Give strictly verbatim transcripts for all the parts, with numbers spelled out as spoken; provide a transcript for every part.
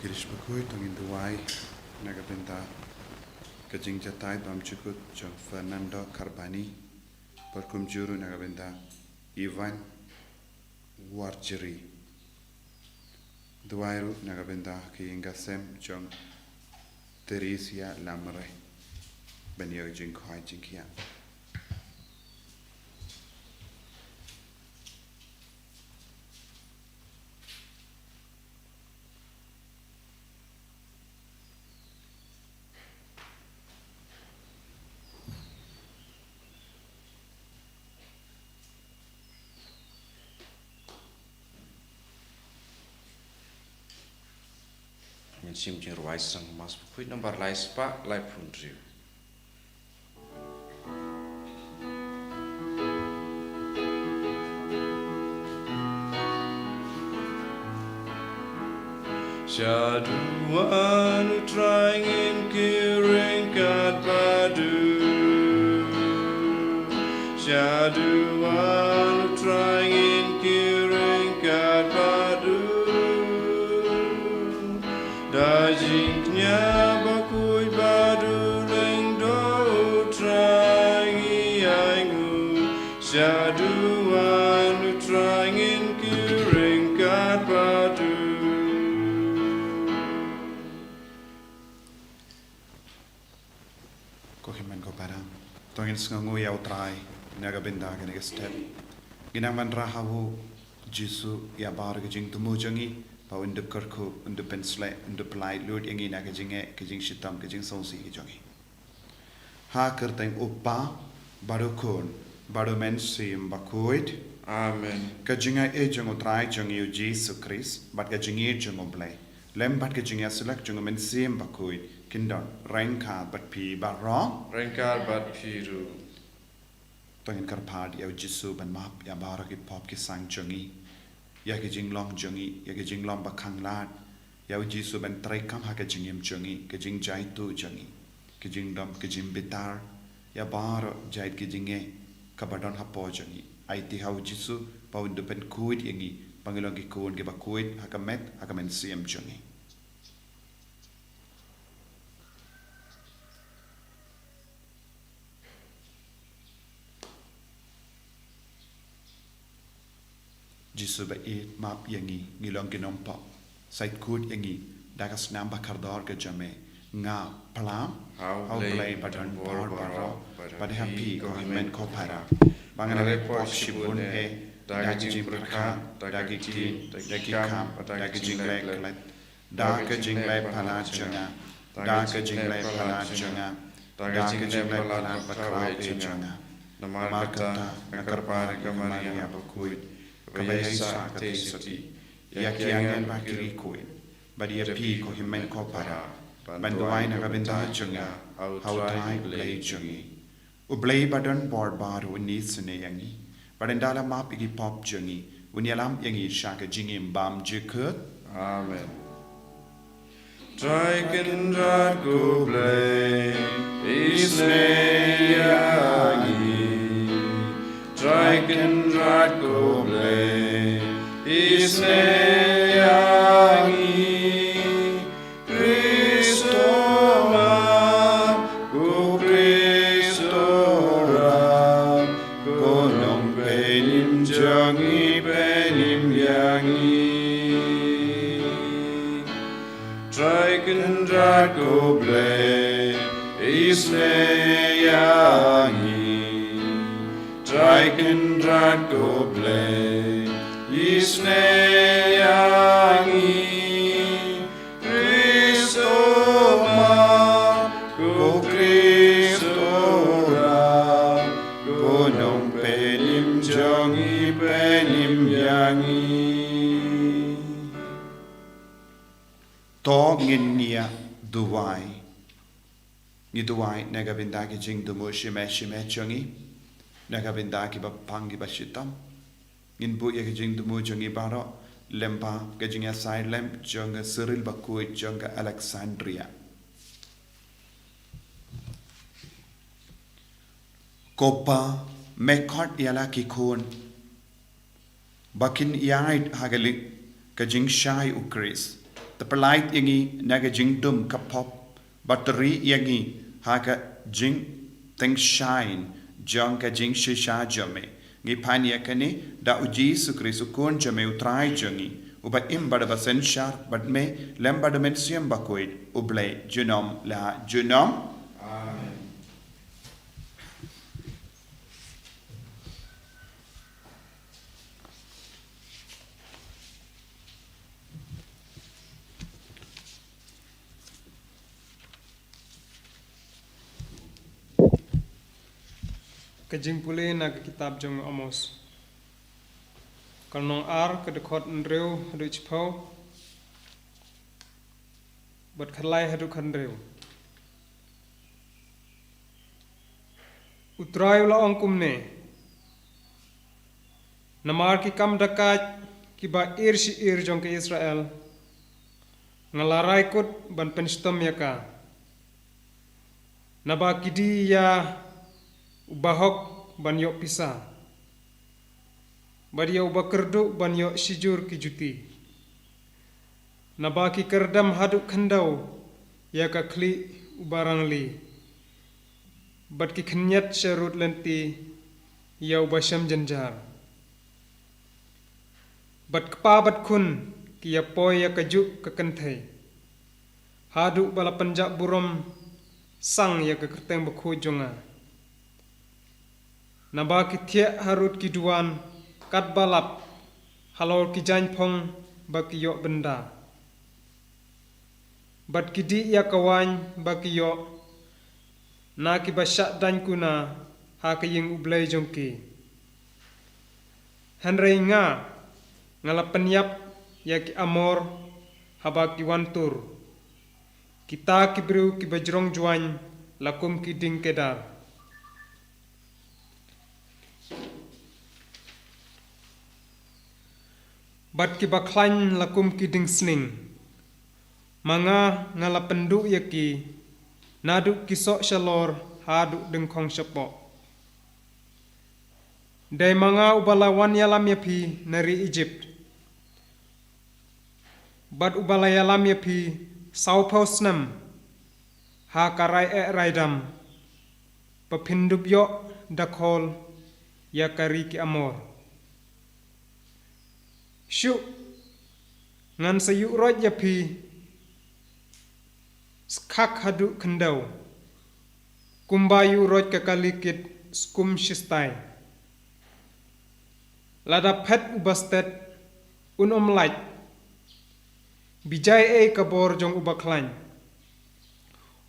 Girish bakhuid, to ngin duwai na ka bynta ka jingjatai bymjukut jong Fernando Carbani, bad kumjuh ruh na ka bynta Ivan Warjri. Duwai ruh na ka bynta ka ïing ka sem jong Theresia Lamre. Ban ïoh jingkhwai jingkhiah. Mynsiem jingrwai sngewbha, Mass bakhuid, nambar lai spah laiphew hynriew. Shaduh wan U Trai, ngin kiew ryngkat bad u. Shaduh wan U Trai, ngin kiew ryngkat bad u. Da jingkñia bakhuid bad u lyngdoh U Trai ngi ainguh. Shaduh wan U Trai, ngin kiew ryngkat bad u. Ko hynmen ko para, to ngin sngewnguh ïa U Trai na ka bynta kane ka step. Ngin nang wanrah ha u Jisu ïa baroh ki jingthmu jong ngi, ba un dup kyrkhu, un dup pynshlur, un dup pyllait lut ïa ngi na ka jingeh, ka jingshitom, ka jingsngewsih ka jong ngi. Ha ka kyrteng U Kpa, bad U Khun, bad U Mynsiem Bakhuid. Amen. Ka jingaiei jong U Trai jong ngi U Jisu Khrist, bad ka jingïeit jong U Blei, lem bad ka jingïasyllok jong U Mynsiem Bakhuid, kin don ryngkat bad phi baroh. Ryngkat bad phi ruh. To ngin kyrpad ïa U Jisu ban map ïa baroh ki pop ki sang jong ngi, ïa ki jinglong jong ngi, ïa ki jinglong ba khanglad. Ïa U Jisu ban treikam ha ka jingim jong ngi, ka jingjaituh jong ngi, ka jingdom, ka jingbitar, ïa baroh jait ki jingeh kaba don hapoh jong ngi. Aiti ha U Jisu ba un dup pynkhuid ïa ngi, ba ngin long ki khun kiba khuid ha ka met, ha ka mynsiem jong ngi. Jisu ba ïeit, map ïa ngi, ngi long ki nongpop. Sa ïeit khuid ïa ngi da ka snam ba kordor ka jong me. Nga phla ha U Blei ba don bor baroh, bad ha phi ko hynmen ko para, ba nga la leh pop shibun eh, da ka jingpyrkhat, da ki ktien, da ki kam, da ka jingleh klet, da ka jingleh palat jong nga, da ka jingleh palat jong nga, da ka jingleh palat ba khraw eh jong nga. Namar kata nga kyrpad ïa ka Maria bakhuid, kaba ïaisah ka theisotti, ïa ki angel bad ki riewkhuid, bad ïa phi ko hynmen ko para, ban duwai na ka bynta jong nga ha U Trai Blei jong ngi. U Blei ba don bor baroh un isynei ïa ngi, bad ynda la map ïa ki pop jong ngi, un ïalam ïa ngi sha ka jingim bymjukut. Amen. Trai Kynrad ko Blei, isynei ïa ngi. Trai Kynrad ko Blei, isynei ïa ngi. Khrist to map, ko Khrist to rap, ko Nongpynim jong ngi, pynim ïa ngi. Trai Kynrad ko Blei, isynei ïa ngi. Trai Kynrad ko Blei, isynei ïa ngi. Khrist to map, ko Khrist to rap, ko Nongpynim jong ngi, pynim ïa ngi. To ngin ïa duwai. Ngi duwai na ka bynta ki jingthmu shimet shimet jong ngi, na ka bynta kiba pang kiba shitom. Ngin buh ïa ki jingthmu jong ngi baroh lyngba ka jingïasai lem jong ka Cyril bakhuid jong ka Alexandria. Ko Pa, me khot ïa la ki khun ba kin ïaid ha ka li-, ka jingshai U Khrist. Te pyllait ïa ngi na ka jingdum ka pop, bad to ri ïa ngi ha ka jingtyngshaiñ jong ka jingshisha jong me. Ngi pan ïa kane da u Jisu Khrist u Khun jong me u Trai jong ngi, uba im bad uba synshar bad me lem bad u Mynsiem Bakhuid, U Blei junom la junom. Amen. Ka jingpule na ka kitab jong u Amos. Ka lynnong ar, ka dkhot hynriew haduh shiphew, bad khatlai haduh khathynriew. U Trai u la ong kumne: Namar ki kam dakaid kiba ir shi ir jong ka Israel, nga la rai kut ban pynshitom ïa ka. Naba ki die ïa u bahok ban ïoh pisa, bad ïa u bakyrduh ban ïoh shijur ki juti. Naba ki kyrdem haduh khyndew ïa ka khlieh u barangli, bad ki khynñiat sharud lynti ïa u bashem jynjar. Bad kpa bad khun ki ïa poi ïa kajuh ka kynthei, haduh ba la pynjah burom sang ïa ka kyrteng bakhuid jong nga. Naba ki thiah harud ki duwan katba lap halor ki jaiñphong ba ki ïoh bynda. Bad ki dih ïa ka waiñ ba ki ïoh na kiba shah daiñ kuna ha ka ïing U Blei jong ki. Hynrei nga, nga la pynïap ïa ki Amor haba ki wan tur. Kita ki briew kiba jrong jwaiñ la kum ki dieng Kedar, bad kiba khlaiñ la kum ki dieng sning. Ma nga, nga la pynduh ïa ki naduh ki soh shalor haduh dyngkhong shapoh. Dei ma nga uba la wan ïalam ïa phi na ri Ijipt, bad uba la ïalam ïa phi sawphew snem ha ka rai eh rai dam, ba phin dup ïoh da khol ïa ka ri ki Amor. Shuh, ngan sa ïuhroit ïa phi skhak haduh khyndew, kumba ïuhroit ka kali kit skum shistai. Lada phet u bastet, un ym lait, bijai ei ka bor jong u bakhlaiñ.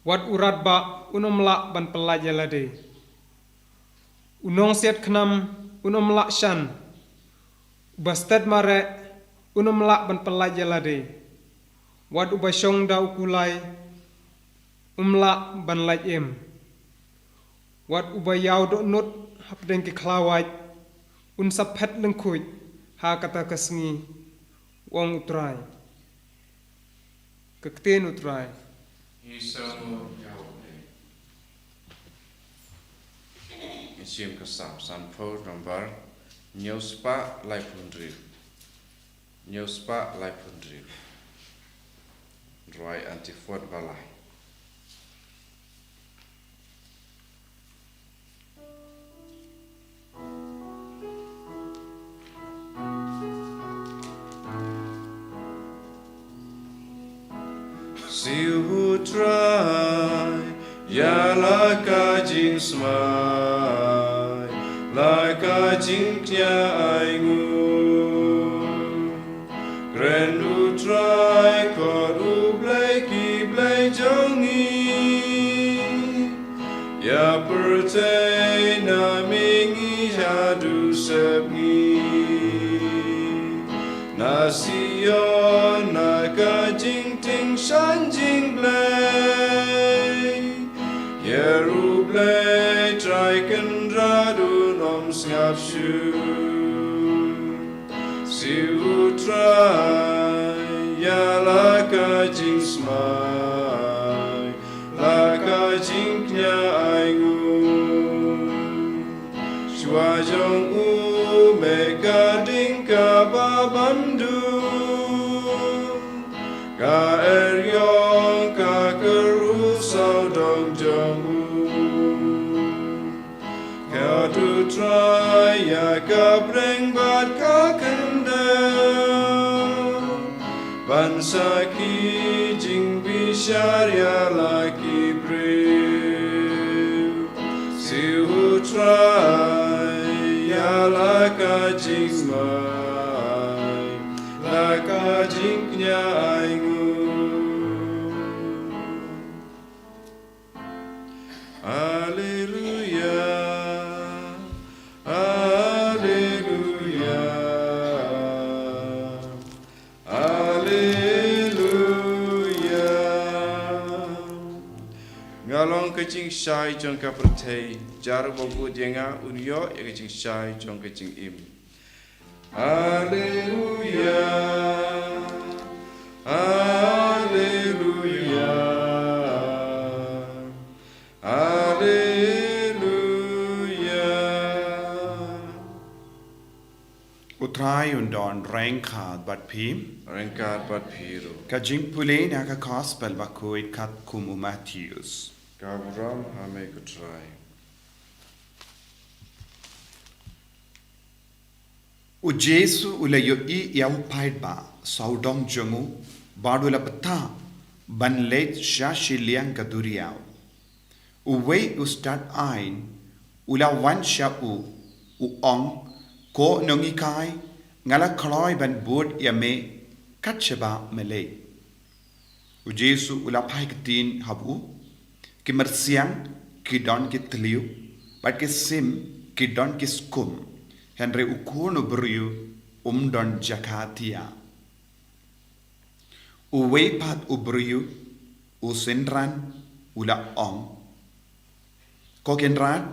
Wat u radbah un ym lah ban pyllait ïa lade. U nongsiat khnam un ym lah shan. U bastet mareh un ym lah ban pyllait ïa lade. Wat uba shong da u kulai um lah ban lait im. Wat uba ïaw dohnud hapdeng ki khlawait un sa phet lyngkhuid ha kata ka sngi, u ong u Trai. Ka ktien u Trai. Ngi sngewnguh ïa U Blei. Ngi shim ka Salm sanphew, nombar hynñiew spah laiphew hynriew. Hynñiew spah laiphew hynriew. Rwai antiphon ba lai. Siew U Trai ïa la ka jingsmai, la ka jingkñia ainguh. Kren U Trai, khot U Blei ki blei jong ngi. Ïa pyrthei na mihngi haduh sepngi. Na Sion na ka jingtyngshaiñ jingblei. Ïa U Blei Trai Kynrad un ym sngap shuh. Siew U Trai ïa la ka jingsmai, la ka jingkñia ainguh. Shuwa jong u mih ka ding kaba ban duh. Ka eriong ka kyrhuh sawdong jong u. Ka tu Trai ïa ka bneng bad ka khyndew ban sakhi jingbishar ïa la ki briew. Siew Trai ïa la ka jingmai, la ka jingkñia ainguh. Alleluia, Alleluia, Alleluia. Nga long ka jingshai jong ka pyrthei, jar uba bud ïa nga un ïoh ïa ka jingshai jong ka jingim. Alleluia, Alleluia, Alleluia. U Trai un don ryngkat bad phi. Ryngkat bad phi ruh. Ka jingpule na ka Gospel bakhuid katkum u Mathaios. Ka burom ha me ko Trai. U Jisu u la ïohi ïa u paidbah sawdong jong u bad u la btah ban leit sha shiliang ka duriaw. Uwei u stad aiñ u la wan sha u, u ong, Ko Nonghikai, nga la kloi ban bud ïa me kat shaba me leit. U Jisu u la phai ktien ha u, Ki myrsiang ki don ki thliew bad ki sim ki don ki skum, hynrei u Khun u briew um don jaka thiah. Uwei pat u briew u synran u la ong, Ko Kynrad,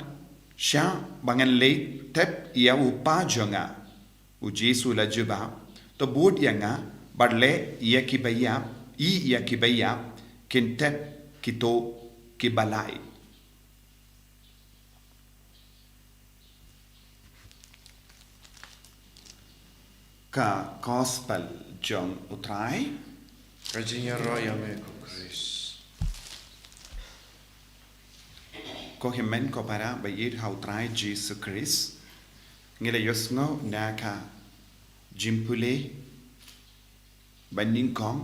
shah ba ngan leit tep ïa u kpa jong nga. U Jisu u la jubab, To bud ïa nga bad leh ïa kiba ïap, ï ïa kiba ïap kin tep kito kiba lait. Ka Gospel jong u Trai. Ka jingïaroh ïa me ko Khrist. Ko hynmen ko para ba ïeit ha u Trai Jisu Khrist, ngi la ïohsngew na ka jingpule ba nyngkong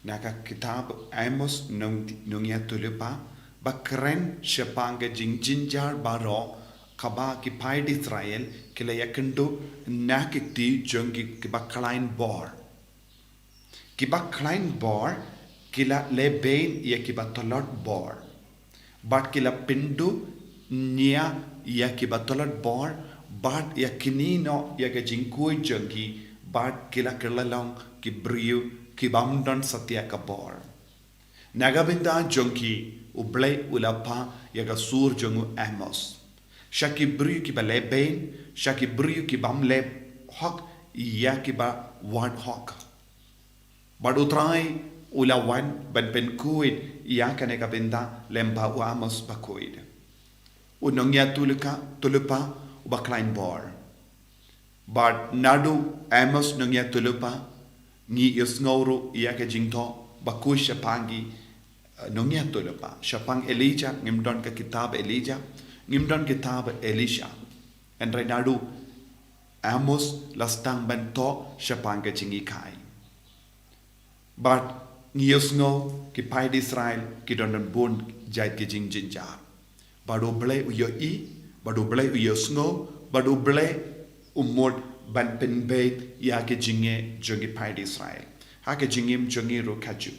na ka kitab Amos nong, nongïathuhlypa, ba kren shaphang ka jingjynjar baroh kaba ki paid Israel ki la ïakynduh na ki kti jong ki, kiba khlaiñ bor. Kiba khlaiñ bor ki la lehbeiñ ïa kiba tlot bor. Bad ki la pynduh nia ïa kiba tlot bor, bad ïa kine noh ïa ka jingkhuid jong ki, bad ki la kylla long ki briew kibym don satia ka bor. Na ka bynta jong ki, U Blei u la phah ïa ka sur jong u Amos sha ki briew kiba lehbeiñ, sha ki briew kibym leh hok ïa kiba wad hok. Bad U Trai u la wan ban pynkhuid ïa kane ka bynta lem bad u Amos bakhuid, u nongïathuhlypa, thuhlypa uba khlaiñ bor. Bad naduh Amos nongïathuhlypa ngi ïohsngew ruh ïa ka jingthoh bakhuid shaphang ki, eh, nongïathuhlypa. Shaphang Elijah ngim don ka kitab Elijah, ngim don kitab Elisha. Hynrei naduh Amos la sdang ban thoh shaphang ka jinghikai. Bad ngi ïohsngew ki paid Israel ki don don bun jait ki jingjynjar. Bad U Blei u ïohi, bad U Blei u ïohsngew, bad U Blei u mut ban pynbeit ïa ki jingeh jong ki paid Israel. Ha ka jingim jong ngi ruh kajuh.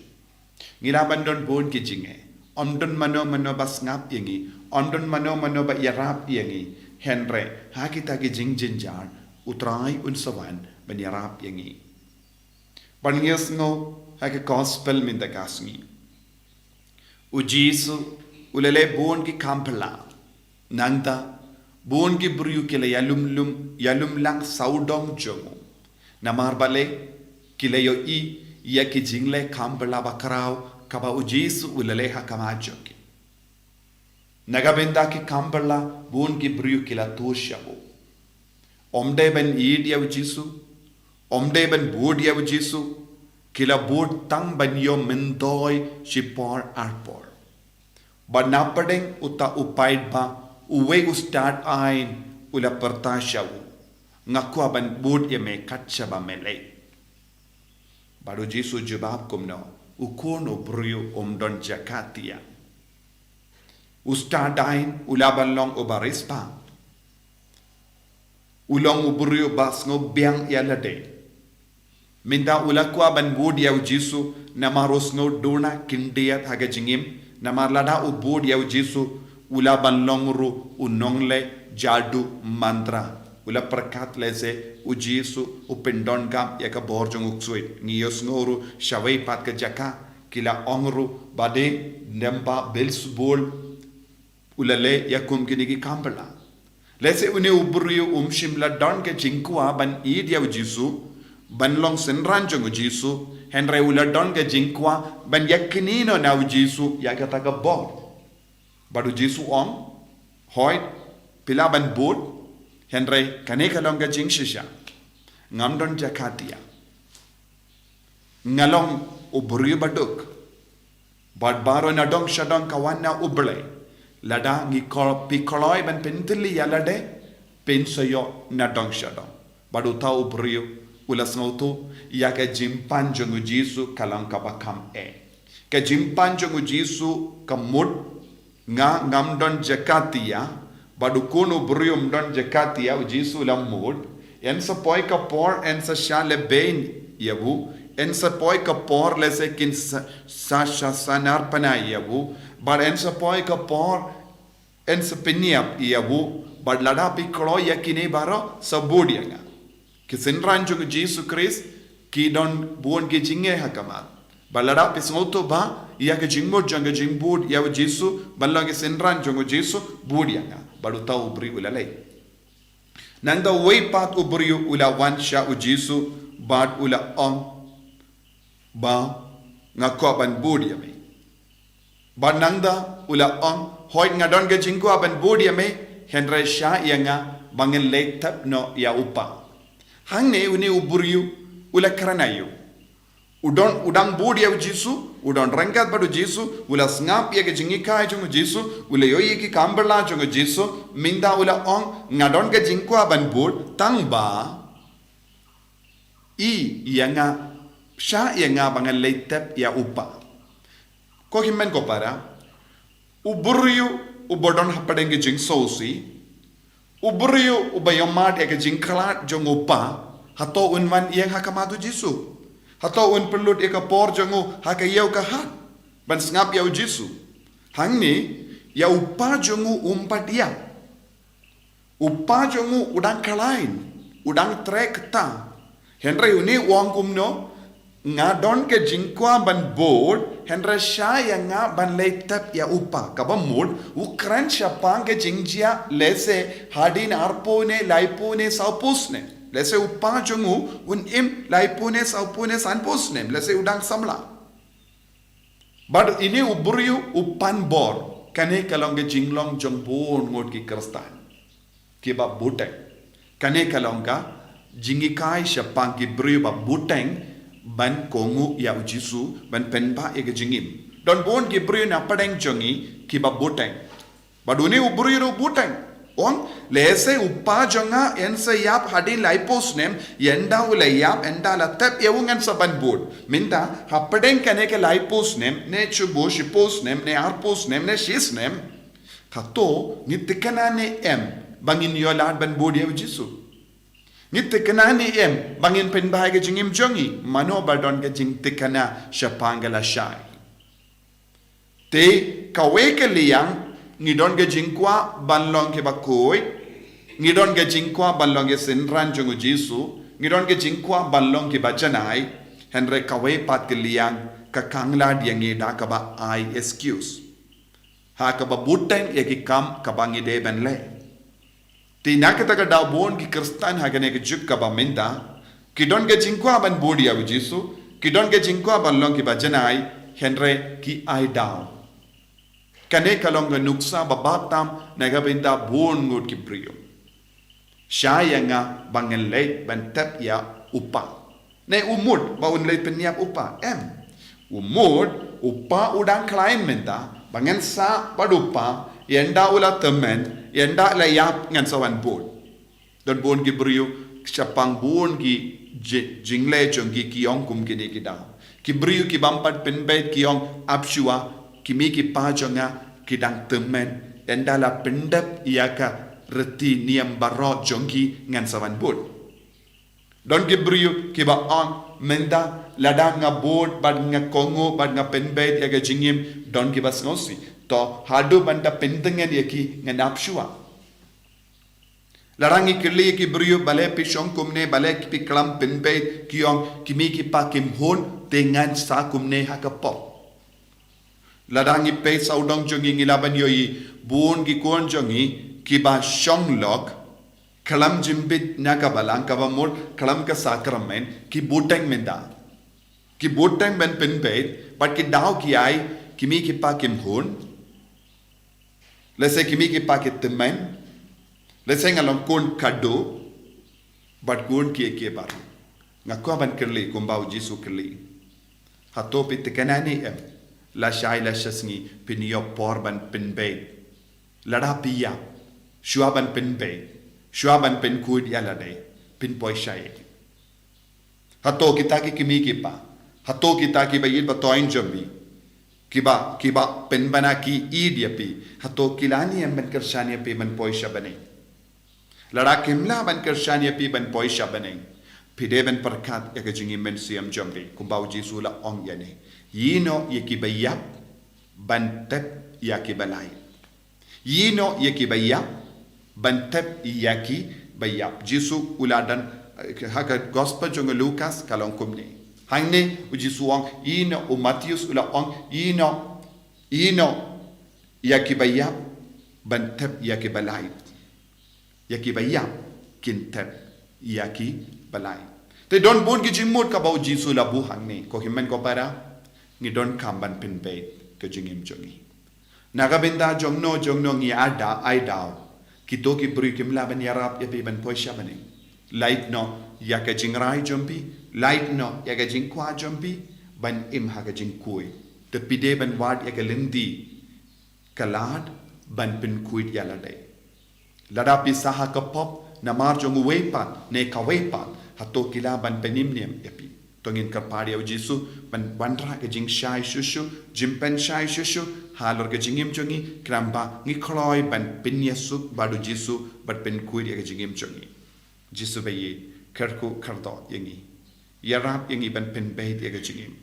Ngi lah ban don bun ki jingeh. Ym don mano mano ba sngap ïa ngi, ym don mano mano ba ïarap ïa ngi. Hynrei ha kita ki jingjynjar, U Trai un sa wan ban ïarap ïa ngi. Bad ngi ïohsngew ha ka Gospel mynta ka sngi, U Jisu u la leh bun ki kam phylla. Nangta bun ki briew ki la ïalum lum, ïalum lang sawdong jong u. Namar balei? Ki la ïohi ïa ki jingleh kam phylla bakhraw kaba U Jisu u la leh ha khmat jong ki. Na ka bynta ki kam phylla bun ki briew ki la tuh sha u. Ym dei ban ïeit ïa U Jisu, ym dei ban bud ïa U Jisu, Ki la bud tang ban ïoh myntoi shipor arpor. Bad na pdeng uta u paidbah, uwei u stad aiñ u la pyrta sha u, nga kwah ban bud ïa me kat shaba me leit. Bad u Jisu u jubab kumno, u Khun u briew um don jaka tiah. U stad aiñ u lah ban long uba riewspah. U long u briew ba sngewbiang ïa lade. Mynta u la kwah ban bud ïa u Jisu, namar u sngewduna khyndiat ha ka jingim, namar lada u bud ïa u Jisu, u lah ban long ruh u nongleh jadu mantra. U la pyrkhat lehse u Jisu u pyndonkam ïa ka bor jong u ksuid. Ngi ïohsngew ruh shawei pat ka jaka ki la ong ruh ba dei namar ba Beelzebul u la leh ïa kum kine ki kam bylla. Lehse une u briew um shym la don ka jingkwah ban ïeit ïa u Jisu, ban long synran jong u Jisu, hynrei u la don ka jingkwah ban ïakynnoh na u Jisu ïa kata ka bor. Bad u Jisu u ong, hooid, phi lah ban bud, hynrei kane ka long ka jingshisha. Ngam don jaka tiah. Nga long u briew baduk. Bad baroh nadong shadong ka wan na U Blei. Lada ngi kol, phi kloi ban pyntylli ïa lade, phin sa ïoh nadong shadong. Bad uta u briew u la sngewthuh ïa ka jingpan jong u Jisu ka long kaba kham eh. Ka jingpan jong u Jisu ka mut, nga ngam don jaka tiah, bad u Khun u briew um don jaka tiah, u Jisu u la mut, yn sa poi ka por yn sa shah lehbeiñ ïa u, yn sa poi ka por lehse kin sa, sa, sa, sa nar pynai ïa u, bad yn sa poi ka por yn sa pynïap ïa u, bad lada phi kloi ïa kine baroh sa bud ïa nga. Ki synran jong u Jisu Khrist ki don bun ki jingeh ha khmat. Bad lada phi sngewthuh bha ïa ka jingmut jong ka jingbud ïa u Jisu, ban long ki synran jong u Jisu, bud ïa nga. Bad uta u briew u la leit. Nangta uwei pat u briew u la wan sha u Jisu, bad u la ong, ba nga kwah ban bud ïa me. Bad nangta u la ong, hooid nga don ka jingkwah ban bud ïa me, hynrei shah ïa nga ba ngan leit thep noh ïa u kpa. Hangne une u briew u la kren aïu? U don, u dang bud ïa u Jisu, u don ryngkat bad u Jisu, u la sngap ïa ka jinghikai jong u Jisu, u la ïohi ïa ki kam bylla jong u Jisu, mynta u la ong, nga don ka jingkwah ban bud, tang ba ïeit ïa nga, shah ïa nga ba ngan leit thep ïa u kpa. Ko hynmen ko para, u briew uba don hapdeng ka jingsngewsih, u briew uba ïohmad ïa ka jingkhlad jong u kpa, hato un wan ïeng ha khmat u Jisu? Hato un pynlut ïa ka por jong u ha ka ïew ka hat ban sngap ïa u Jisu? Hangne, ïa u kpa jong u um pat ïap. U kpa jong u u dang khlaiñ, u dang treh kata. Hynrei une u ong kumno, nga don ka jingkwah ban bud, hynrei shah ïa nga ban leit thep ïa u kpa. Kaba mut, u kren shaphang ka jingjia lehse hadien arphew ne, laiphew ne, sawphew snem. Lehse u kpa jong u un im laiphew ne, sawphew ne, sanphew snem. Lehse u dang samla. Bad une u briew u pan bor, kane ka long ka jinglong jong bun ngut ki Khristan kiba bteng. Kane ka long ka jinghikai shaphang ki briew ba bteng ban kohnguh ïa u Jisu, ban pynbha ïa ka jingim. Don bun ki briew na pdeng jong ngi kiba bteng. Bad une u briew ruh u bteng. U ong, lehse u kpa jong nga yn sa ïap hadien laiphew snem, ynda u la ïap, ynda la thep ïa u ngan sa ban bud. Mynta, hapdeng kane ka laiphew snem, ne shiphew, shiphew snem, ne arphew snem, ne shi snem, hato ngi thikna ne em ba ngin ïoh lad ban bud ïa u Jisu? Ngi thikna ne em ba ngin pynbha ïa ka jingim jong ngi? Mano ba don ka jingthikna shaphang ka lashai? Te kawei ka liang, ngi don ka jingkwah ban long kiba khuid, ngi don ka jingkwah ban long ki synran jong u Jisu, ngi don ka jingkwah ban long kiba janai, hynrei kawei pat ka liang ka khang lad ïa ngi da kaba ai excuse ha kaba bteng ïa ki kam kaba ngi dei ban leh. Te na kata ka daw bun ki Khristan ha kane ka juk kaba mynta ki don ka jingkwah ban bud ïa u Jisu, ki don ka jingkwah ban long kiba janai, hynrei ki ai daw. Kane ka long ka nuksa ba bha tam na ka bynta bun ngut ki briew. Shah ïa nga ba ngan leit ban thep ïa u kpa. Ne u mut ba un leit pynïap u pa? Em. U mut, u pa u dang khlaiñ mynta ba ngan sah bad u pa, ynda u la tymmen, ynda la ïap ngan sa wan bud. Don bun ki briew shaphang bun ki ji-, jingleh jong ki, ki ong kum kine ki daw. Ki briew ki bym pat pynbeit ki ong, ap shuwa, ki mei ki pa jong nga ki dang tymmen, ynda la pyndep ïa ka riti niam baroh jong ki ngan sa wan bud. Don ki briew kiba ong, mynta lada nga bud bad nga kohnguh bad nga pynbeit ïa ka jingim, don kiba sngewsih. To haduh ban da pyntngen ïa ki ngan ap shuwa. Lada ngi kylli ki briew, balei phi shong kumne, balei phi khlem pynbeit, ki ong, ki mei ki pa kim hun, te ngan sah kumne ha ka pop. Lada ngi peit sawdong jong ngi, ngi lah ban ïohi bun ki khun jong ngi kiba shong lok, khlem jingbit na ka balang kaba mut, khlem ka sakramen, ki buteng mynta. Ki buteng ban pynbeit, bad ki daw ki ai, ki mei ki pa kim hun. Lehse ki mei ki pa ki tymmen. Lehse nga long khun khadduh. Bad khun kiei kiei baroh. Nga kwah ban kylli kumba u Jisu kylli. Hato phi tip kane ne em? Lashai lashisngi phin ïoh por ban pynbeit. Lada phi ïap, shuwa ban pynbeit, shuwa ban pynkhuid ïa lade, phin poi shaei? Hato kita ki kmie ki kpa, hato kita kiba ïeit ba toiñ jong phi, kiba, kiba pynbna ki ïeit ïa phi, hato ki la niam ban kyrshan ïa phi ban poi sha bneng? Lada kim lah ban kyrshan ïa phi ban poi sha bneng, phi dei ban pyrkhat ïa ka jingim mynsiem jong phi, kumba u Jisu u la ong ïa ngi. Ïehnoh ïa kiba ïap ban tep ïa kiba lait. Ïehnoh ïa kiba ïap ban tep ïa kiba ïap. Jisu u la dang, eh, ha ka gospel jong u Lukas ka long kumne. Hangne u Jisu u ong, ïehnoh, u Mathaios u la ong, ïehnoh, ïehnoh ïa kiba ïap ban tep ïa kiba lait. Ïa kiba ïap kin tep ïa kiba lait. Te don bun ki jingmut kaba u Jisu u la buh hangne. Ko hynmen ko para, ngi donkam ban pynbeit ka jingim jong ngi. Na ka bynta jongno jongno ngi ai daw, ai daw. Kito ki briew kim lah ban ïarap ïa phi ban poi sha bneng. Lait noh ïa ka jingrai jong phi, lait noh ïa ka jingkwah jong phi, ban im ha ka jingkhuid. Te phi dei ban wad ïa ka lynti, ka lad ban pynkhuid ïa lade. Lada phi sah ha ka pop namar jong uwei pat ne kawei pat, hato ki lah ban pynim niam ïa phi? To ngin kyrpad ïa u Jisu ban wanrah ka jingshai shuh shuh, jingpynshai shuh shuh halor ka jingim jong ngi, khnang ba ngi kloi ban pynïasuk bad u Jisu bad pynkhuid ïa ka jingim jong ngi. Jisu ba ïeit, kyrkhu kyrdoh ïa ngi. Ïarap ïa ngi ban pynbeit ïa ka jingim.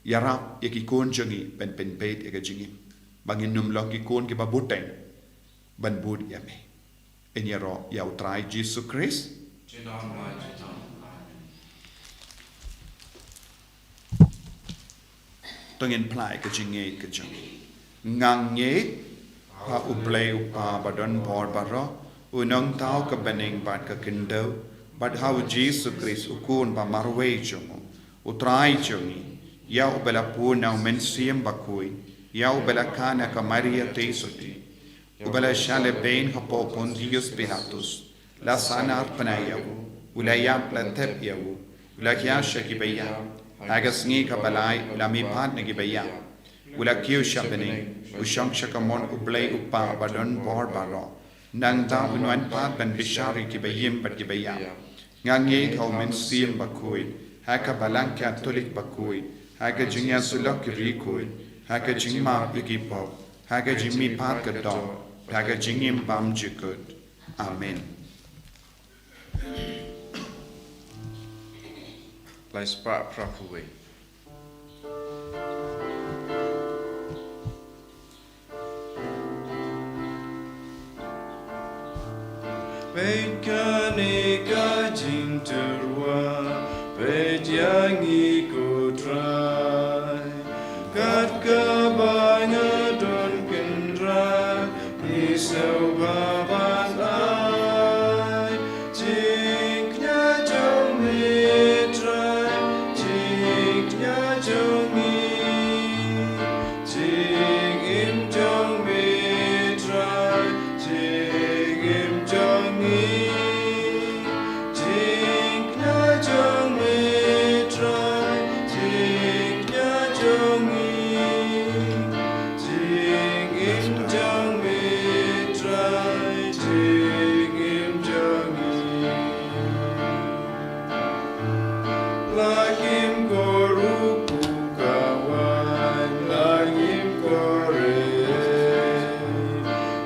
Ïarap ïa ki khun jong ngi ban pynbeit ïa ka jingim, ba ngin ym long ki khun kiba buteng ban bud ïa me. Ngin ïaroh ïa u Trai Jisu Khrist. Junom la junom. Amen. To ngin phla ïa ka jingngeit ka jong ngi. Nga ngeit ha U Blei U Kpa ba don bor baroh, U Nongthaw ka bneng bad ka khyndew, bad ha u Jisu Khrist u Khun ba marwei jong u, U Trai jong ngi, ïa uba la pun na U Mynsiem Bakhuid, ïa uba la kha na ka Maria Theisotti, uba la shah lehbeiñ hapoh Pontius Pilatus, la sahnarphna ïa u, u la ïap, la thep ïa u, u la hiar sha kiba ïap, ha ka sngi kaba lai u la mihpat na kiba ïap, u la kiew sha bneng, u shong sha kamon U Blei U Kpa ba don bor baroh. Nangta un wan pat ban bishar ïa kiba im bad kiba ïap. Nga ngeit ha U Mynsiem Bakhuid, ha ka Balang Katholik bakhuid, ha ka jingïasyllok ki riewkhuid, ha ka jingmap ïa ki pop, ha ka jingmihpat ka doh, ha ka jingim bymjukut. Amen. Lai spah phra phew wei. Peit kane ka jingtyrwa, peit ïa ngi ko Trai. Kat kaba nga don kynrad, ngi sngewbha ban ai. Jingkñia jong me Trai, jingkñia jong ngi. Jingim jong me Trai, jingim jong ngi. Jingkñia La kim kor u pu ka wan, la kim kor e.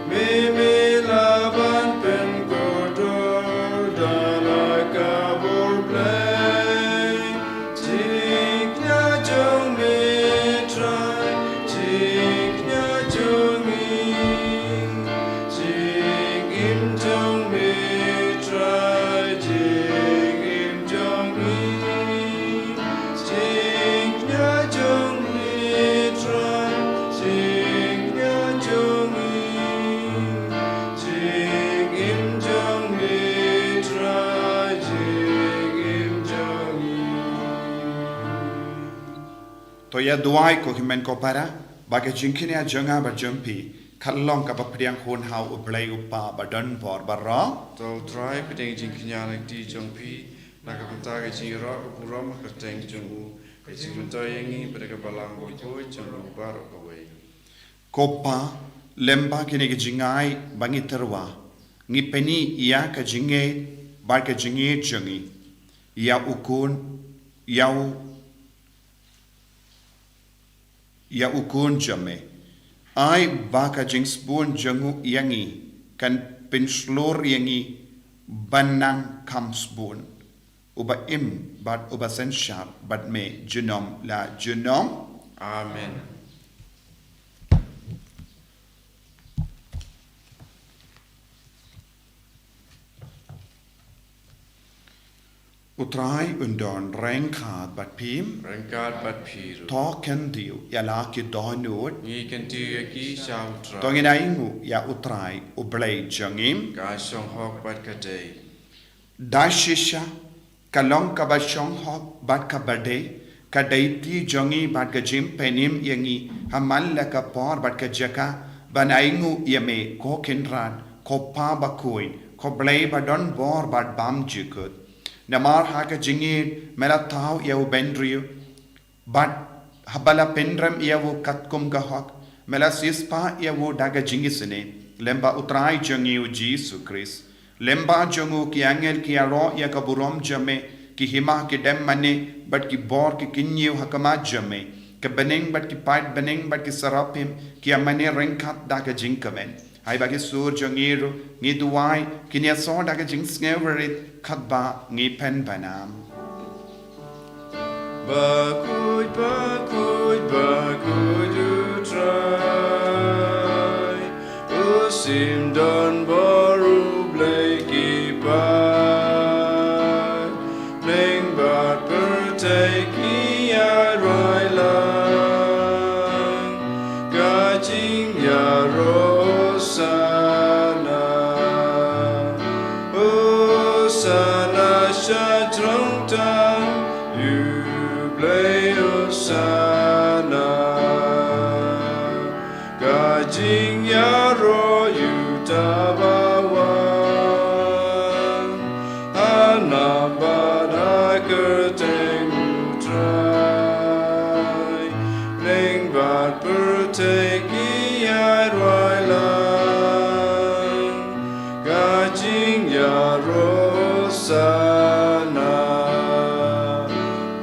Me me la ban pen kordor da la ka bor Blei. Jingkñia jong me Trai, jingkñia jong ngi. Jingim jong me Trai, jingim jong ngi. Jingkñia jong me Trai, jingkñia jong ngi. Jingim jong me Trai, jingim jong ngi. To ïa duwai ko hynmen ko para, ba ka jingkñia jong nga bad jong phi kan long kaba pdiang hun ha U Blei U Kpa ba don bor baroh. To U Trai, pdiang jingkñia na ka kti jong phi, na ka bynta ka jingïaroh ka burom ha ka kyrteng jong u, ka jingmyntoi ïa ngi bad ka balang bakhuid jong u baroh kawei. Ko Pa, lem bad kine ki jingai ba ngi tyrwa, ngi pyni ïa ka jingngeit bad ka jingngeit jong ngi ïa u Khun, ïa u ïa u Khun jong me. Ai ba ka jingsbun jong u ïa ngi kan pynshlur ïa ngi ban nang kham sbun. Uba im bad uba synshar bad me junom la junom. Amen. U Trai un don ryngkat bad phi. Ryngkat bad phi ruh. To khyndiat ïa la ki dohnud. Ngi khyndiat ïa ki sha U Trai. To ngin ainguh ïa U Trai U Blei jong ngi. Ka shong hok bad ka dei. Da shisha ka long kaba shong hok bad kaba dei, ka dei kti jong ngi bad ka jingpynim ïa ngi ha man la ka por bad ka jaka ban ainguh ïa me ko Kynrad, ko Pa bakhuid, ko Blei ba don bor bad bymjukut. Namar ha ka jingïeit me la thaw ïa u bynriew, bad haba la pynrem ïa u katkum ka hok, me la siewspah ïa u da ka jingisynei, lem bad U Trai jong ngi U Jisu Khrist. Lem bad jong u ki angel ki ïaroh ïa ka burom jong me, ki hima ki dem mane bad ki bor ki kynñiew ha khmat jong me. Ki bneng bad ki paid bneng bad ki serapim ki ïa mane ryngkat da ka jingkmen. Ai ba ki sur jong ngi ruh ngi duwai, kin ïasoh da ka jingsngewrit katba ngi pynbna. Bakhuid, bakhuid, bakhuid U Trai, u shim don bor, u Blei ki paid bneng bad pyrthei ki ïaroh lang. Ka jingïaroh Hosana, Hosana sha jrong tam, ïa u Blei Hosana. Ka jingïaroh ïa uta ba wan, ha nam bad ha kyrteng U Trai, bneng bad pyrthei ki ïaroh lang. Ka jingïaroh Hosana,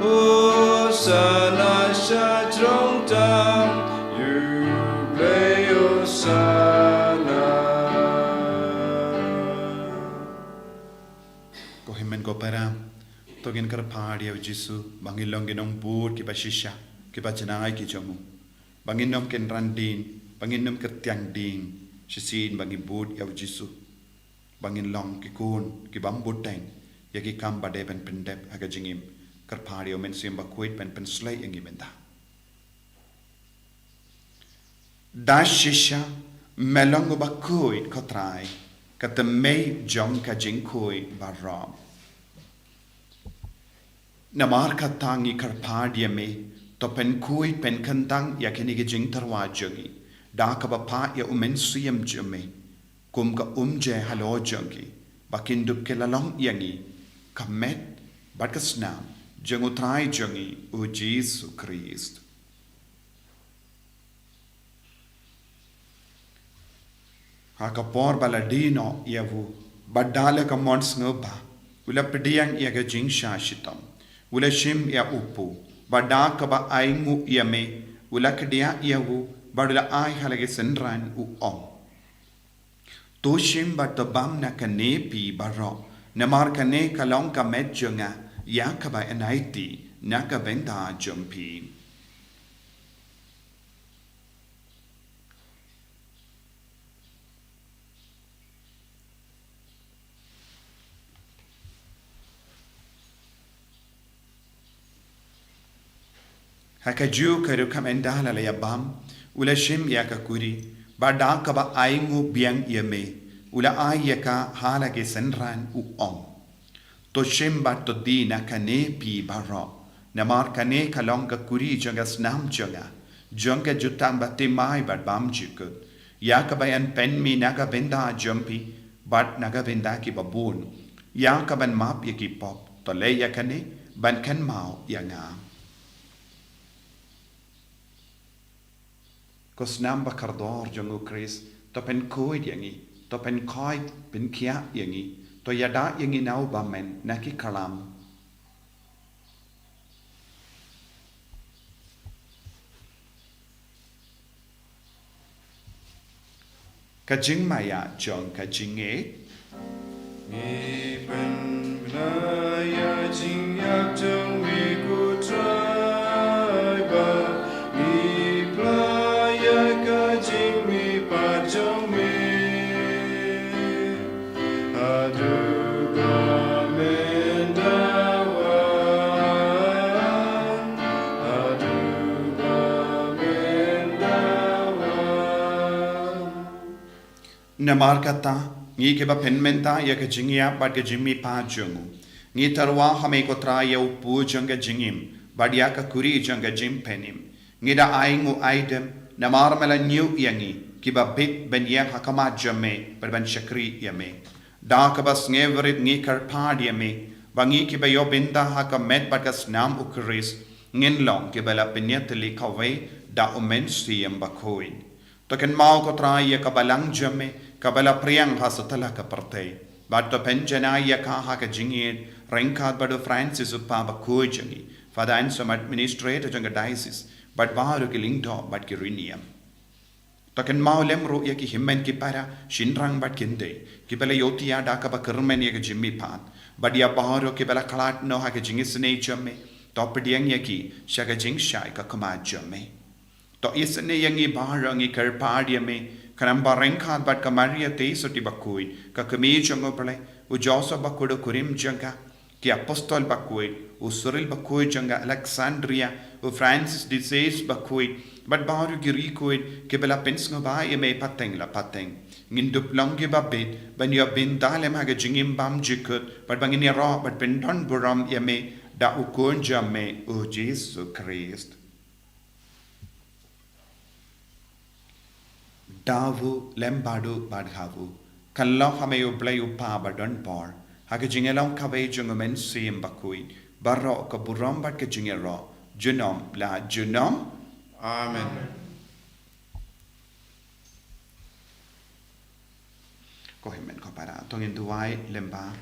Hosana sha jrong tam, ïa u Blei Hosana. Ko hynmen ko para, to ngin kyrpad ïa U Jisu ba ngin long ki nongbud kiba shisha, kiba janai ki jong u. Ba ngin ym kynran dien, ba ngin ym kyrtiang dien, shisien ba ngin bud ïa U Jisu. Ba ngin long ki khun kibym bteng ïa ki kam ba dei ban pyndep ha ka jingim. Kyrpad ïa U Mynsiem Bakhuid ban pynsleh ïa ngi mynta. Da shisha me long uba khuid ko Trai, ka tymmen jong ka jingkhuid baroh. Namar kata ngi kyrpad ïa me, to pynkhuid pynkyntang ïa kine ki jingtyrwa jong ngi da kaba phah ïa U Mynsiem jong me kum ka umjai halor jong ngi, ba kin dup ki la long ïa ngi ka met bad ka snam jong U Trai jong ngi U Jisu Khrist. Ha ka por ba la die noh ïa u, bad da la ka mon sngewbha, u la pdiang ïa ka jingshah shitom. U la shim ïa u pu, bad da kaba ainguh ïa me, u la kdiah ïa u, bad u la ai ha la ki synran, u ong: To shim bad to bam na kane phi baroh, namar kane ka long ka met jong nga, ïa kaba yn aiti na ka bynta jong phi. Ha kajuh ka rukom ynda la ïa bam, u la shim ïa ka kuri, bad da kaba ainguh biang ïa me, u la ai ïa ka ha la ki synran, u ong: To shim bad to die na kane phi baroh, namar kane ka long ka kuri jong ka snam jong nga, jong ka jutang bathymmai bad bymjukut, ïa kaba yn pynmih na ka bynta jong phi, bad na ka bynta ki babun, ïa kaban map ïa ki pop. To leh ïa kane ban kynmaw ïa nga. Ko snam ba kordor jong u Khrist, to pynkhuid ïa ngi, to pynkhuid, pynkhiah ïa ngi, to ïada ïa ngi na u bymman na ki khlam. Ka jingmaïa jong ka jingngeit. Ngi pynbna ïa jingïap jong me ko Trai, bad ngi pynbna ïa ka jingmihpat jong me. Haduh ba men da wan, haduh ba men da wan. Namar kata, ngi kiba pynmynta ïa ka jingïap bad ka jingmihpat jong u, ngi tyrwa ha me ko Trai ïa u pu jong ka jingim, bad ïa ka kuri jong ka jingpynim. Ngi da ainguh aidem, namar me la ñiew ïa ngi, kiba bit ban ïeng ha khmat jong me, bad ban shakri ïa me. Da kaba sngewrit ngi kyrpad ïa me, ba ngi kiba ïoh bynta ha ka met bad ka snam u Khrist, ngin long kiba la pynïatylli kawei da u Mynsiem Bakhuid. To kynmaw ko Trai ïa ka balang jong me, kaba la phriang ha satlak ka pyrthei. Bad to pynjanai ïa ka ha ka jingïeit, ryngkat bad u Francis u Papa bakhuid jong ngi, Father Anselm administrator jong ka diocese, bad baroh ki lyngdoh bad ki riewniam. To kynmaw lem ruh ïa ki hynmen ki para, shynrang bad kynthei, kiba la ïohthiah da kaba kyrmen ïa ka jingmihpat, bad ïa baroh kiba la khlad noh ha ka jingisynei jong me, to pdiang ïa ki, sha ka jingshai ka khmat jong me. To isynei ïa ngi baroh ngi kyrpad ïa me, khnang ba ryngkat bad ka Maria Theisotti bakhuid, ka kmie jong u Blei, u Joseph bakhuid u kurim jong ka, ki apostol bakhuid, u Cyril bakhuid jong ka Alexandria, u Francis de Sales bakhuid, bad baroh ki riewkhuid, kiba la pynsngewbha ïa me pateng la pateng. Ngin dup long kiba bit, ban ïoh bynta lem ha ka jingim bymjukut, bad ba ngin ïaroh, bad pyndon burom ïa me, da u Khun jong me, u Jisu Khrist. Da u lem bad u bad ha u. Kan long ha me u Blei u Pa badonbor. Ha ka jingïalong kawei jong u Mynsiem Bakhuid. Baroh ka burom bad ka jingïaroh. Junom la junom. Amen. Ko hynmen ko para, to ngin duwai lyngba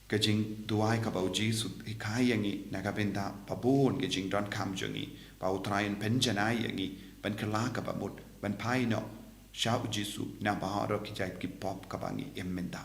ka jingduwai kaba u Jisu u hikai ïa ngi na ka bynta ba bun ka jingdonkam jong ngi, ba u Trai un pynjanai ïa ngi, ban kylla kaba mut, ban phai noh sha u Jisu na baroh ki jait ki pop kaba ngi im mynta.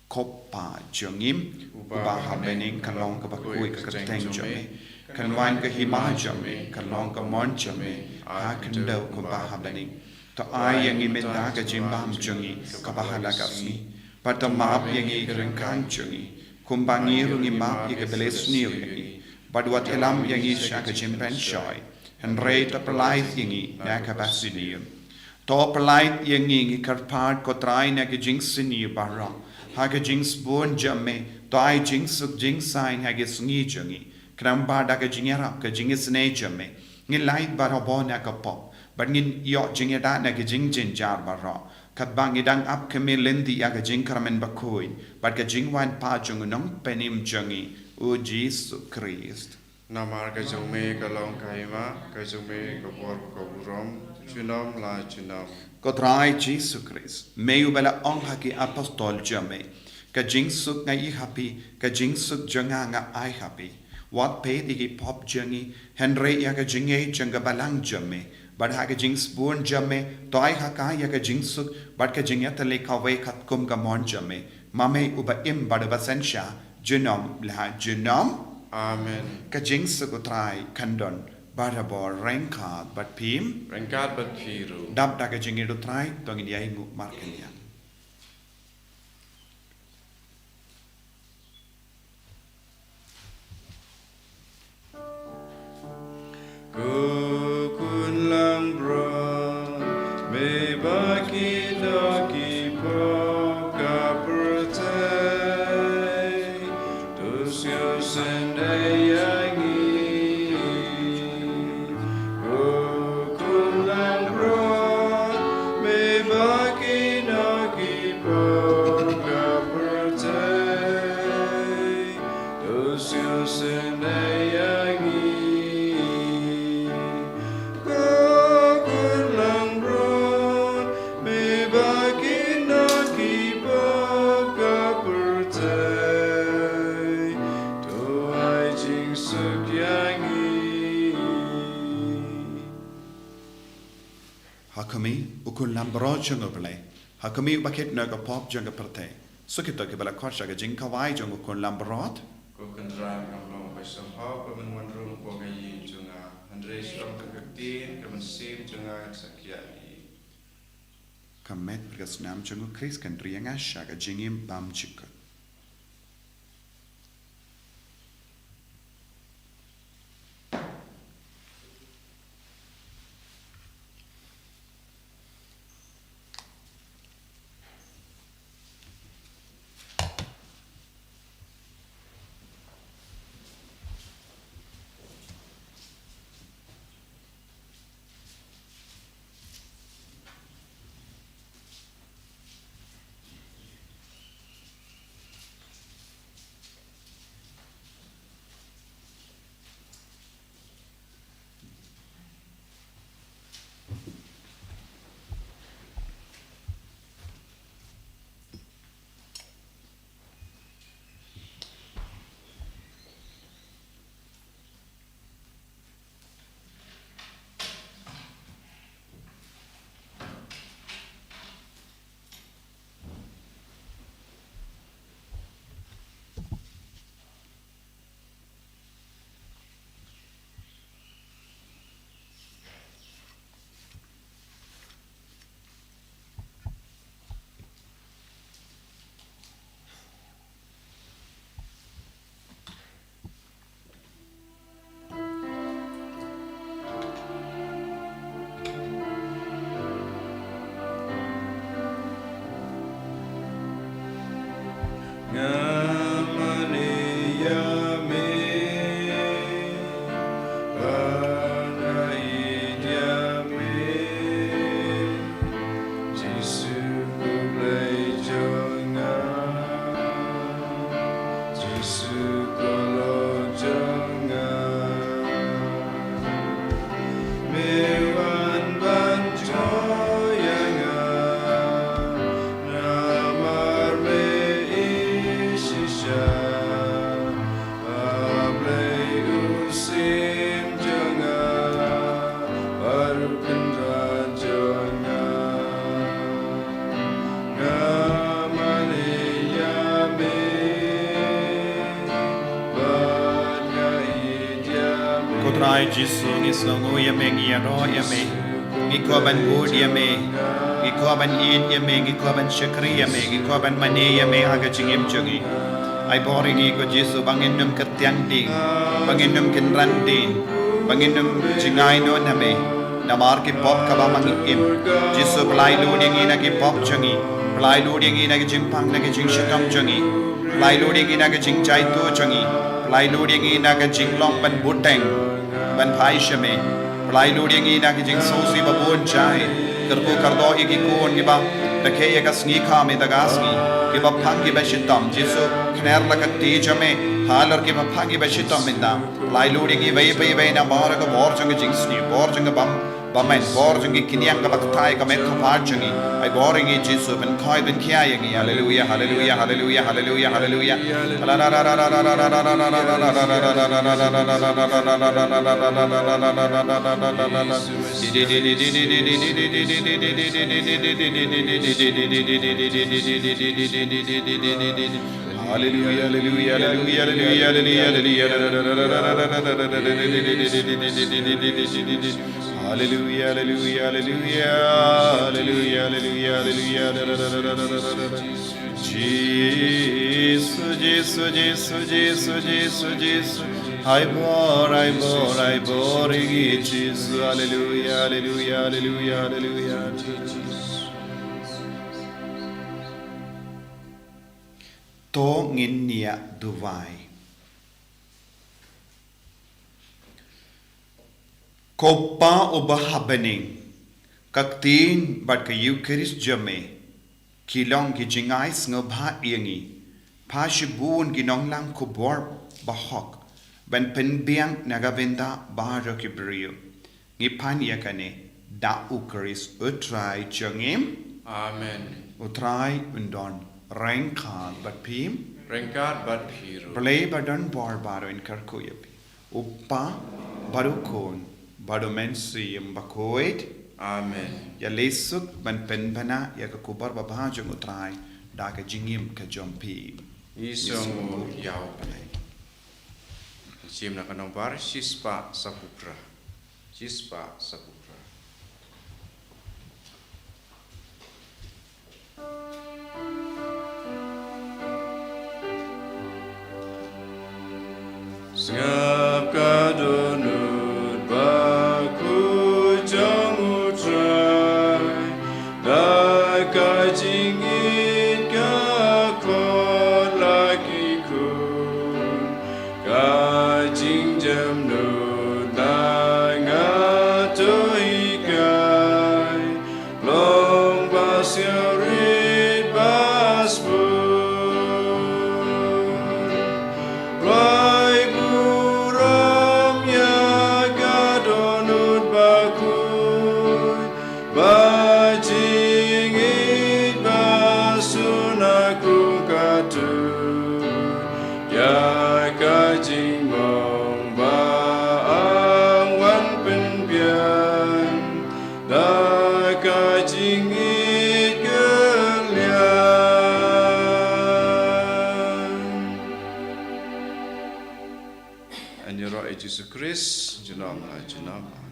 Ko Pa jong ngi uba ha bneng, kan long kaba kyrkhu ïa ka kyrteng jong me, kan wan ka hima jong me, kan long ka mon jong me ha khyndew kumba ha bneng. To ai ïa ngi mynta ka jingbam jong ngi kaba ha la ka sngi. Bad to map ïa ngi ki ryngkang jong ngi, kumba ngi ruh ngi map ïa kiba la sniew ïa ngi. Bad wat ïalam ïa ngi sha ka jingpynshoi, hynrei to pyllait ïa ngi na kaba sniew. To pyllait ïa ngi, ngi kyrpad ko Trai, na ki jingsniew baroh, ha ka jingsbun jong me. To ai jingsuk jingsaiñ ha ki sngi jong ngi, khnang ba da ka jingïarap ka jingisynei jong me, ngin lait barabor na ka pop, bad ngin ïoh jingïada na ki jingjynjar baroh, katba ngi dang ap khmih lynti ïa ka jingkyrmen bakhuid bad ka jingwan pat jong u Nongpynim jong ngi, u Jisu Khrist. Namar ka jong me ka long ka hima, ka jong me ka bor, ka burom, junom la junom. Ko Trai Jisu Khrist, me uba la ong ha ki apostol jong me, ka jingsuk nga ïoh ha phi, ka jingsuk jong nga nga ai ha phi. wat peit ïa ki pop jong ngi, hynrei ïa ka jingïeit jong ka balang jong me, bad ha ka jingsbun jong me, to ai ha ka ïa ka jingsuk, bad ka jingïatylli kawei katkum ka mon jong me, ma me uba im bad uba synshar, junom la junom. Amen. Ka jingsuk U Trai kan don barabor ryngkat bad phi. Ryngkat bad phi ruh. Dap da ka jingïeit U Trai, to ngin ïai nguh markylliang. Ko Khun langbrot, me ba ki doh ki pop ka pyrthei, to sngewsynei ïa ngi. Ko Khun langbrot, me ba ki doh ki pop ka pyrthei, to sngewsynei ïa ngi. Ko Khun langbrot, me ba ki doh ki pop ka pyrthei, to ai jingsuk ïa ngi. Ha khmih, U Khun langbrot jong U Blei. Ha khmih, uba kit noh ïa ka pop jong ka pyrthei. Suk ïa kito kiba la khot sha ka jingkhawai jong U Khun langbrot. Ko Kynrad, ngam long ba sngewhok ba men wan rung hapoh ka ïing jong nga, hynrei shu ong tang ka ktien, ka mynsiem jong nga kan sa kiar ïa. Ka met bad ka snam jong U Khrist kan ri ïa nga sha ka jingim bymjukut. Nga mane ïa me, ba nga ïeit ïa me. Jisu ko Blei jong nga, Jisu ko Lord jong nga. Me wan ban jngoh ïa nga, namar me ïeit shisha. A Blei u Syiem jong nga, bad u Kynrad jong nga. Nga mane ïa me, bad nga ïeit ïa me. Ko Trai Jisu, ngi sngewnguh ïa me, ngi ïaroh ïa me. Ngi kwah ban bud ïa me. Ngi kwah ban ïeit ïa me, ngi kwah ban shakri ïa me, ngi kwah ban mane ïa me ha ka jingim jong ngi. Ai bor ïa ngi ko Jisu ba ngin ym kyrtiang dien, ba ngin ym kynran dien, ba ngin ym jngai noh na me. Namar ki pop kaba ma ngi im. Jisu, pyllait lut ïa ngi na ki pop jong ngi. Pyllait lut ïa ngi na ki jingpang, na ki jingshitom jong ngi. Pyllait lut ïa ngi na ki jingjaituh jong ngi. Pyllait lut ïa ngi na ki jinglong ban bteng, ban phai sha me. Pyllait lut ïa ngi na ki jingsngewsih babun jait. Kyrkhu kyrdoh ïa ki khun kiba rakhe ïa ka sngi kham ïa ka sngi, kiba phang kiba shitom. Jisu, khner la ka kti jong me. Halor kiba phah ngi ba shitom mynta. Lai lur ïa ngi iwei pa iwei na bor ka bor jong ka jingsniew, bor jong ka bam, bymmen, bor jong ki kyndiang kaba ktai ka met ka phad jong ngi. Ai bor ïa ngi Jisu, ban khoi ban khia ïa ngi. Haleluya, haleluya, haleluya, haleluya, haleluya. Hallelujah, hallelujah, hallelujah, hallelujah, hallelujah, hallelujah, hallelujah, hallelujah, hallelujah, hallelujah, hallelujah, hallelujah, hallelujah, hallelujah. Jisu, Jisu, Jisu, Jisu, Jisu, Jisu. Ai bor, ai bor, ai bor ïa ngi Jisu. Hallelujah, hallelujah, hallelujah, hallelujah. To ngin ïa duwai. Ko Pa uba ha bneng, ka ktien bad ka Eukharist jong me ki long ki jingai sngewbha ïa ngi, pha shibun ki nonglang khubor bahok ban pynbiang na ka bynta baroh ki briew. Ngi pan ïa kane da U Khrist U Trai jong ngi. Amen. U Trai un don ryngkat bad phi. Ryngkat bad phi ruh. Blei ba don bor baroh un kyrkhu ïa phi. U Kpa bad U Khun bad U Mynsiem Bakhuid. Amen. Ïa leh suk ban pynbna ïa ka khubor babha jong U Trai da ka jingim ka jong phi. Ngi sngewbha ïa U Blei. Shim na ka nombar shispah saphew phra. Shispah saphew phra. Sngap ka dohnud bakhuid jong U Trai, da ka jingngeit ka khot la ki khun, ka jingjemnud na nga to hikai, long ba sngewrit ba sbun. Kloi burom ïa ka dohnud bakhuid, ba jingngeit ba suk na kum ka tut, ïa ka jingmong ba ang wan pynbiang, da ka jingngeit kylliang. Yn ïaroh ïa Jisu Khrist junom ha junom.